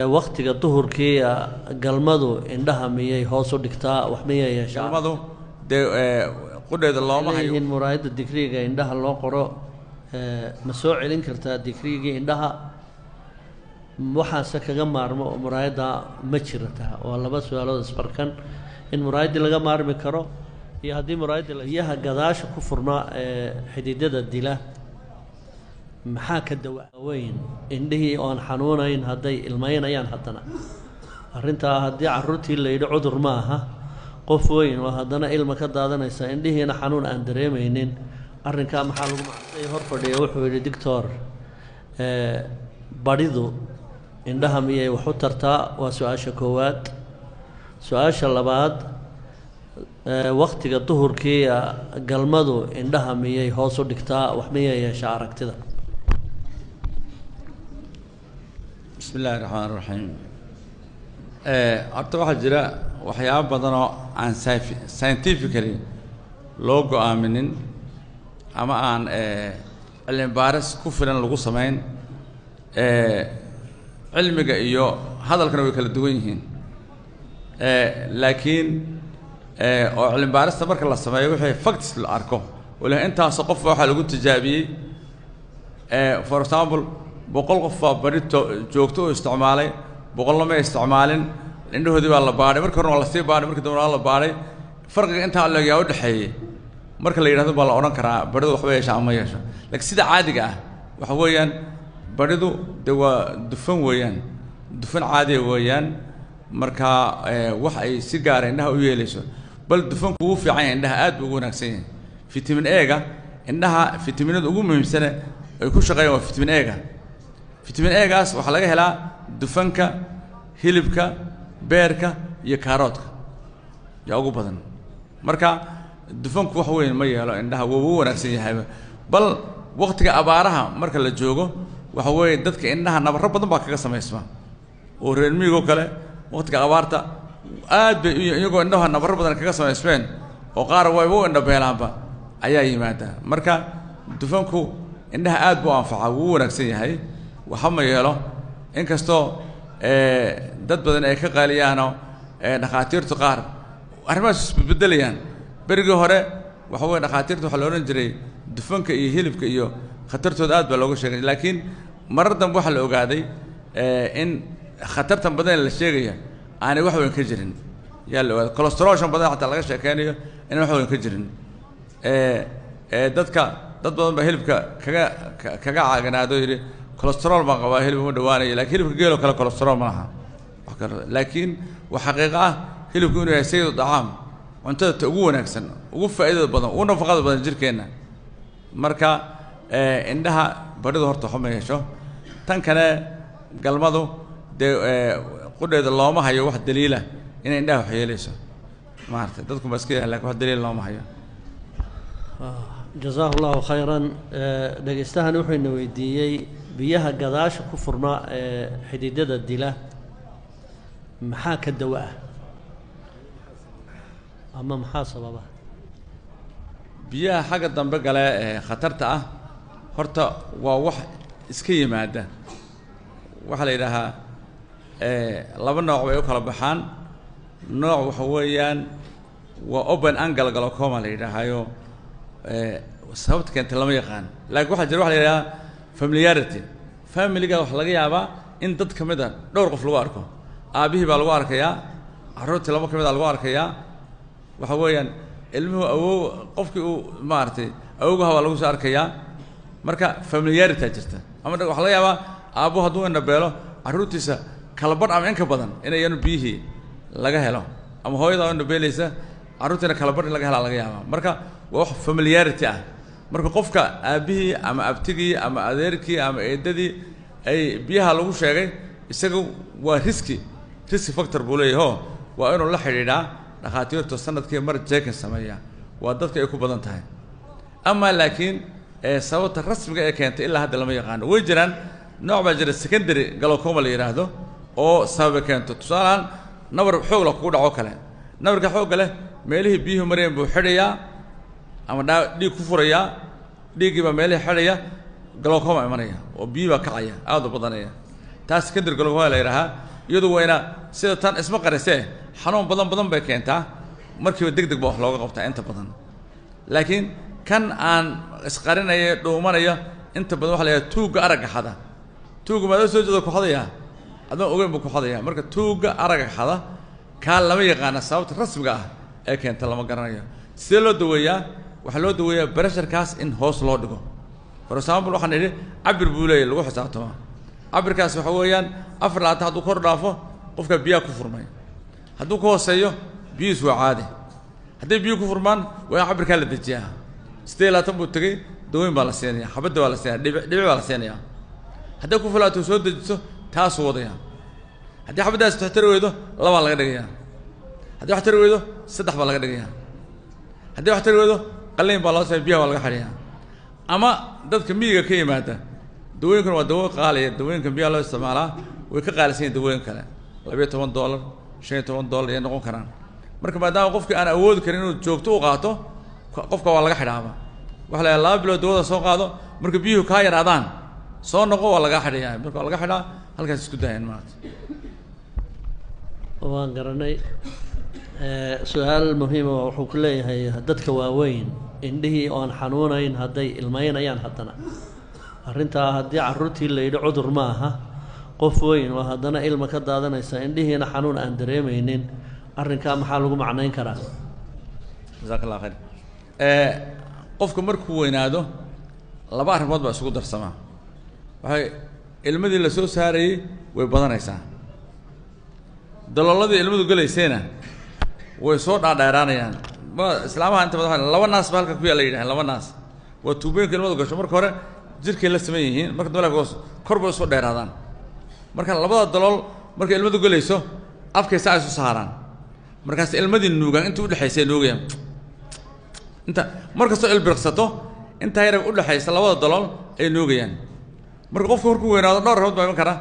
Waktiga duhurkii galmadu indhaha miyay hoos u dhigtaa, wax miyay yeeshaa? Galmadu dee qudheeda looma hayo. Leeyihiin muraayadda digriiga indhaha loo qoro ma soo celin kartaa digriigii indhaha? Waxaase kaga maarmo oo muraayadda ma jirataa? Waa laba su-aalood isbarkan, in muraayaddii laga maarmi karo iyo haddii muraayadda biyaha gadaasha ku furmaa ee xididada dila maxaa ka dawa weyn? Indhihii oon xanuunayn hadday ilmaynayaan, haddana arrintaa haddii carruurtii la yidhi cudur ma aha, qof weyn oo haddana ilma ka daadanaysa, indhihiina xanuun aan dareemaynin, arrinkaa maxaa lagu macay? Hor fadhiya wuxuu yidhi: doctor, badhidu indhaha miyay wax u tartaa? Waa su-aasha koowaad. Su-aasha labaad, waktiga duhurkii galmadu indhaha miyay hoos u dhigtaa, wax miyay yeeshaa aragtida? Bismi illahi raxmaan raxiim. Horta waxaa jira waxyaabo badan oo aan scientifically loo go-aaminin ama aan cilmi baaris ku filan lagu samayn. Cilmiga iyo hadalkana way kala duwan yihiin, laakiin oo cilmi baarista marka la sameeyo wixii facts la arko wala intaasoo qof waxaa lagu tijaabiyey, for example 100 qof baa bari joogto u isticmaalay, 100-na ma isticmaalin, indhahoodii baa la baadhay, marka horena waa lasii baadhay, markii dambena waa la baadhay, farqiga intaa leegyaa u dhexeeyey marka la yidhahdo baa la odhan karaa baridu waxba yeesha ama ma yeesho. Laakiin sida caadiga ah waxa weeyaan baridu dee waa dufan weeyaan, dufan caadiya weeyaan. Marka wax ay si gaara indhaha u yeelayso, bal dufanku wuu fiican yahay, indhaha aad buu ugu wanaagsan yahay. Vitamin A-ga indhaha, fitaminada ugu muhiimsane ay ku shaqeeyaan waa vitamin A-ga. Vitamin A-gaas waxaa laga helaa dufanka, hilibka, beerka iyo kaaroodka yaa ugu badan. Marka dufanku wax weyn ma yeelo indhaha, wuu ugu wanaagsan yahayba. Bal waqtiga abaaraha marka la joogo waxa weeye dadka indhaha nabarro badan baa kaga samaysma, oo reer miyigoo kale waqtiga abaarta aad bay iyagoo indhaha nabarro badan kaga samaysmeen oo qaar wayba u indhabeelaanba ayaa yimaada. Marka dufanku indhaha aad buu anfacaa, wuu wanaagsan yahay, waxa ma yeelo. Inkastoo dad badan ay ka qaaliyaanoo dhakhaatiirtu qaar arrimahaas isbedbedelayaan. Berigii hore waxa weye dhakhaatiirta waxaa la odhan jiray dufanka iyo hilibka iyo khatartooda aad baa looga sheegay, laakiin marar dambe waxaa la ogaaday in khatartan badan la sheegaya aanay wax weyn ka jirin. Yaa la ogaaday cholesterolshan badan xataa laga sheekeynayo inaan wax weyn ka jirin. Dadka dad badan baa hilibka kaga kaga caaganaado, yidhi cholesterol baan qabaa, hilib uma dhawaanayo. Lakiin hilibka geeloo kale cholesterol ma laha wax kale, laakiin waa xaqiiqo ah hilibku inuu yahay sayidu dacaam, cuntada ta ugu wanaagsan, ugu faa'iidada badan, ugu nafaqada badan jirkeenna. Marka indhaha baridu horta waxba ma yeesho. Tan kale galmadu dee qudheeda looma hayo wax daliila inay indhaha wax yeelayso, maarata dadku ba iska yahay, lakin wax daliila looma hayo. Jazaahu allahu khayran. Dhegeystahan wuxuu ina weydiiyey biyaha gadaasha ku furmaa ee xididada dila maxaa ka dawa ah ama maxaa sababa? Biyaha xagga dambe gale ee khatarta ah horta waa wax iska yimaada. Waxaa la yidhaahaa laba nooc bay u kala baxaan. Nooc waxa weeyaan waa open angle glaucoma la yidhaahayo, sababta keenta lama yaqaan, laakiin waxaa jira waxa la yidhahaa familiarity. Familiga waxaa laga yaabaa in dad ka mid a dhowr qof lagu arko, aabbihii baa lagu arkayaa, carruurtii laba ka mid a lagu arkayaa. Waxa weeyaan ilmuhu awow qofkii uu maaragtay awowgaha baa lagu soo arkayaa. Marka familiarity jirta, ama waxaa laga yaabaa aabbuhu hadduu indhabeelo carruurtiisa kala badh ama in ka badan inayanu biyihii laga helo, ama hooyada oo indhabeelaysa carruurtiina kala badh in laga helaa laga yaabaa. Marka waa wax familiarity ah. Marka qofka aabbihii ama abtigii ama adeerkii ama eedadii ay biyaha lagu sheegay, isaga waa risk factor buu leeyahay, oo waa inuu la xidhiidhaa dhakhaatiirtu sanadkii mar jeekin sameeya, waa dadka ay ku badan tahay. Ama laakiin sababta rasmiga ee keentay ilaa hadda lama yaqaano. Way jiraan nooc baa jira secondary glaucoma la yidhaahdo oo sababa keento, tusaalehaan nabar xoog la kugu dhaco kale, nabarka xoogga leh meelihii biyuhu mareen buu xidhayaa ama dhaa dhiig ku furayaa, dhiiggii baa meelihii xidhaya, glaucoma imanaya oo biyi baa kacaya aada u badanaya. Taas secondary glaucoma la yidhaahaa. Iyadu wayna sida tan isma qarisee, xanuun badan badan bay keentaa, markiiba deg deg ba wax looga qabtaa inta badan. Laakiin kan aan isqarinaya, dhuumanaya, inta badan waxa la yidhaha tuugga aragga xada. Tuugga maadoo soo jeeda ku xadayaa, adoon ogeyn buu ku xadayaa. Marka tuugga aragga xada kaa lama yaqaana sababta rasmiga ah ee keenta, lama garanayo. Sidee loo daweeyaa? Waxaa loo daweeyaa pressurekaas in hoos loo dhigo. For example, waxaan idhi cabir buu leeyahy lagu xisaabtama. Cabirkaas waxa weeyaan 24 hadduu kor dhaafo, qofka biyaha ku furmay. Hadduu ka hooseeyo, biyihiis waa caadi. Hadday biyo ku furmaan, waa in cabirkaa la dejiyaa. 28 buu tegey, dawooyin baa la siinaya, xabadda baa la siinaya, dhibic dhibic baa la siinaya. Hadday ku filaato, soo dejiso, taasuu wadaya. Haddii xabaddaas wax tari weydo, labaa laga dhigayaa. Haddii wax tari weydo, saddex baa laga dhigayaa. Haddii wax tari weydo, qalliin baa loo samaya, biyaha waa laga xidhayaa. Ama dadka miyiga ka yimaada, dawooyinkan waa dawo qaaliya. Dawooyinkan biyaha loo isticmaalaa way ka qaalisan yihin dawooyin kale, $12, $15 ayay noqon karaan. Marka maadaama qofkii aan awoodi karin inuu joogto u qaato, qofka waa laga xidhaaba. Waxa la yidhaha 2 bilood dawada soo qaado, marka biyuhu kaa yaraadaan soo noqo, waa lagaa xidhayaa. Marka waa laga xidhaa, halkaas isku dayan maarata. Waan garanay. Su-aal muhiima wuxuu ku leeyahay, dadka waaweyn indhihii oon xanuunayn hadday ilmeynayaan, haddana arrintaa haddii carruurtii la yidhi cudur ma aha, qof weyn oo haddana ilma ka daadanaysa, indhihiina xanuun aan dareemaynin, arrinkaa maxaa lagu macnayn karaa? Jazaak Allah khayr. Qofku markuu weynaado, laba arrimood baa isugu darsamaa. Waxay ilmadii la soo saarayey way badanaysaa, dalooladii ilmadu gelaysayna way soo dhaadheeraanayaan. Ma islaamaha inta badan laba naas ba halka ku yaalla yidhaaheen. Laba naas waa tuubooyinka ilmadu gasho. Marka hore jirkay la saman yihiin, marka dambe kor bay usoo dheeraadaan. Marka labada dalool markay ilmadu gelayso, afkay saa isu saaraan, markaas ilmadii nuugaan, inta udhexaysay nuugayaan. Inta mar kastoo ilbiriqsato, intaa yar udhexaysa labada dalool ay nuugayaan. Marka qofku markuu weynaado, dhowr arrimood baa iman kara.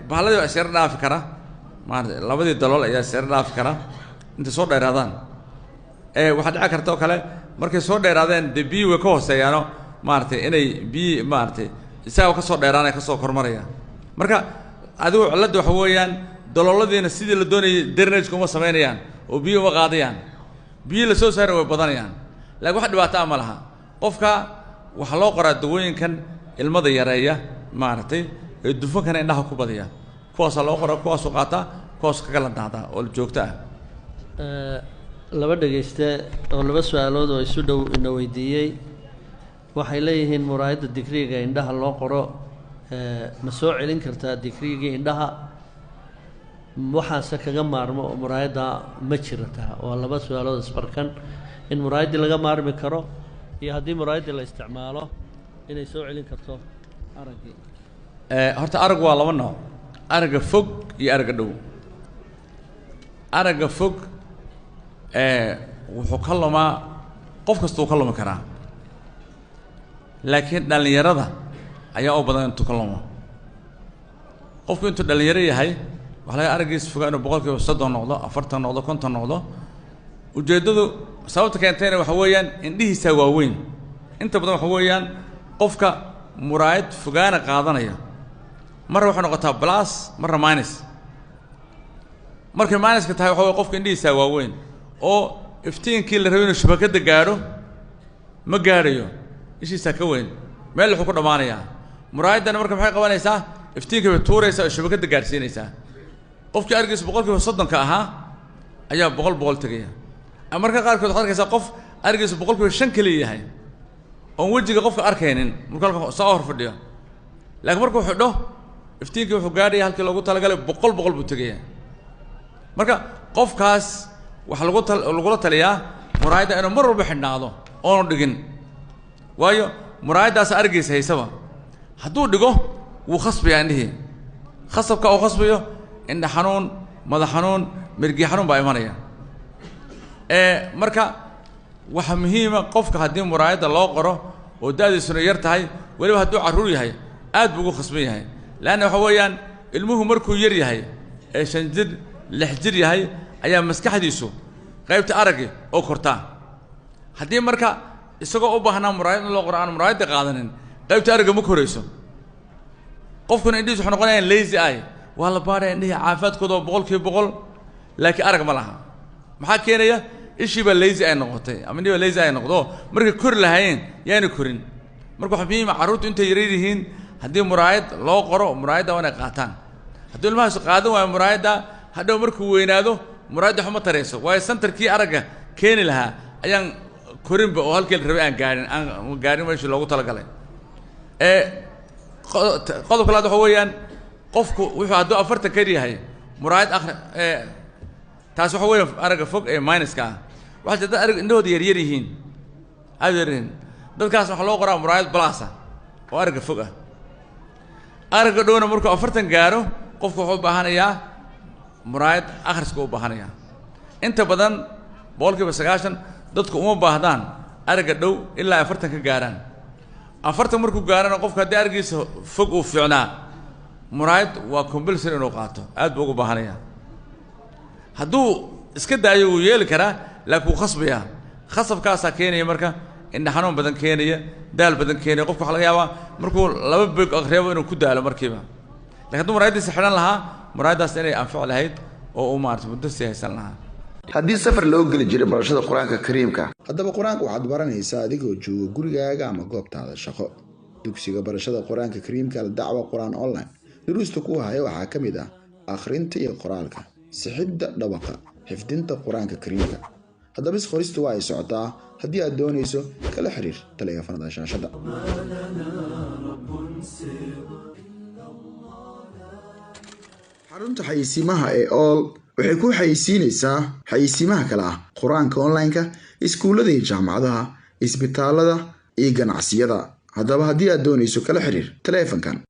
Bahalladii baa isyaro dhaafi kara, maarata labadii dalool ayaa isyaro dhaafi kara intay soo dheeraadaan. Waxaa dhici karta oo kale, markay soo dheeraadeen, dee biyii way ka hooseeyaano, maaratay inay biyii maaratay isaga kasoo dheeraanaya, kasoo kormaraya. Marka adigu cilladda waxa weeyaan, dalooladiina sidii la doonayay drainage uma samaynayaan oo biyo uma qaadayaan, biyii la soo saara way badanayaan. Laakiin wax dhibaato ah ma laha. Qofka waxaa loo qoraa dawooyinkan ilmada yareeya, maaragtay, ee dufankana indhaha ku badiya. Kuwaasaa loo qoraa, kuwaasuu qaataa, kuwaasuu kaga ladnaadaa oo joogto ah. Laba dhegayste oo laba su-aalood oo isu dhow ina weydiiyey waxay leeyihiin, muraayadda digriiga indhaha loo qoro ma soo celin kartaa digriigii indhaha? Waxaase kaga maarmo oo muraayadda ma jirataa? Waa laba su-aalood isbarkan, in muraayaddii laga maarmi karo iyo haddii muraayaddii la isticmaalo inay soo celin karto araggii. Horta arag waa laba nooc: aragga fog iyo aragga dhow. Aragga fog wuxuu ka lumaa, qof kastuu ka lumi karaa, laakiin dhallinyarada ayaa u badan intuu ka lumo. Qofku intuu dhallinyaro yahay, waxa laga araggiisa fogaa inuu 30% noqdo, 40 noqdo, 50 noqdo. Ujeeddadu sababta keentayna waxa weeyaan indhihiisaa waaweyn. Inta badan waxa weeyaan qofka muraayad fogaana qaadanaya, marna waxay noqotaa plus, marna minus. Markay minuska tahay, waxa wey qofka indhihiisaa waaweyn oo iftiinkii la rabay inuu shabakadda gaadho ma gaadhayo, ishiisaa ka weyn, meel wuxuu ku dhammaanayaa. Muraayaddana marka maxay qabanaysaa? Iftiinkii bay tuuraysaa oo shabakadda gaadhsiinaysaa. Qofkii argiisu 30%-ka ahaa ayaa 100% tegaya. Marka qaarkood waxaad arkaysaa qof argiisu 5% keliya yahay, oon wejiga qofka arkaynin markuu halka saa hor fadhiyo, laakiin markuu xidho, iftiinkii wuxuu gaadhaya halkii loogu talagalay, 100% buu tegaya. Marka qofkaas waxaa lagu ta lagula taliyaa muraayadda inuu mar walba xidhnaado oonu dhigin, waayo muraayaddaas argiisa haysaba. Hadduu dhigo, wuu khasbayaa indhihii. Khasabka uu khasbayo, indha xanuun, madax xanuun, mergi xanuun baa imanaya. Marka waxaa muhiima, qofka haddii muraayadda loo qoro oo da'diisuna yar tahay, weliba hadduu carruur yahay, aad buu ugu khasban yahay. Leanna waxa weeyaan ilmuhu markuu yar yahay ee 5 jir, 6 jir yahay, ayaa maskaxdiisu qaybta araggi oo kortaa. Haddii marka isagoo u baahnaa muraayad in loo qoro aan muraayadda qaadanin, qaybta aragga ma korayso. Qofkuna indhihiis wuxuu noqonayaan lazy eye. Waa la baaraya indhihii, caafimaadkooda waa 100%, laakiin arag ma laha. Maxaa keenaya? Ishii baa lazy ay noqotay ama indhihii baa lazy ay noqdo. Markay kori lahaayeen yaana korin. Marka waxaa muhiim ah, carruurtu intay yaryar yihiin haddii muraayad loo qoro, muraayadda waa inay qaataan. Haddii ilmahaas qaadan waayo muraayadda, hadhow markuu weynaado muraayadda waxma tarayso, waayo center-kii aragga keeni lahaa ayaan korinba oo halkii la rabay aan gaarin, aan gaarin meeshii loogu talagalay. Ee qodobka labaad waxa weeyaan, qofku wuxuu hadduu 40 kar yahay muraayad akhri ee, taas waxa weeye aragga fog ee minuska ah. Waxaa jirta dad arag indhahooda yaryar yihiin, aad yar yihiin. Dadkaas waxaa loo qoraa muraayad plus ah oo aragga fog ah. Aragga dhowna markuu 40 gaaro, qofku wuxuu u baahanayaa muraayad akhriska u baahanayaa. Inta badan 90% dadku uma baahdaan aragga dhow ilaa 40 ka gaaraan. 40 markuu gaarana, qofku haddii araggiisa fog uu fiicnaa, muraayad waa compulsory inuu qaato, aad buu ugu baahanayaa. Hadduu iska daayo wuu yeeli karaa, laakiin wuu khasbayaa. Khasabkaasaa keenaya marka indha xanuun badan keenaya, daal badan keenaya. Qofka waxaa laga yaabaa markuu laba bog aqriyabo inuu ku daalo markiiba, lakin hadduu muraayaddiisa xidhan lahaa, muraayaddaas inay anfici lahayd oo uu maarata muddo sii haysan lahaa. Haddii safar loo geli jiray barashada Qur-aanka Kariimka, haddaba qur-aanka waxaad baranaysaa adigoo jooga gurigaaga ama goobtaada shaqo. Dugsiga barashada Qur-aanka Kariimka Aldacwa Qur-aan Online duruusta ku haya waxaa ka mid ah akhrinta iyo qoraalka, sixidda dhawaqa, xifdinta Qur-aanka Kariimka. Haddaba isqoristu waa ay socotaa. Haddii aad doonayso, kala xiriir taleefanada shaashada. Xarunta xayeysiimaha ee Ool waxay ku xayeysiinaysaa xayeysiimaha kale ah qur-aanka online-ka, iskuullada iyo jaamacadaha, isbitaalada iyo ganacsiyada. Haddaba haddii aad doonayso, kala xiriir taleefankan.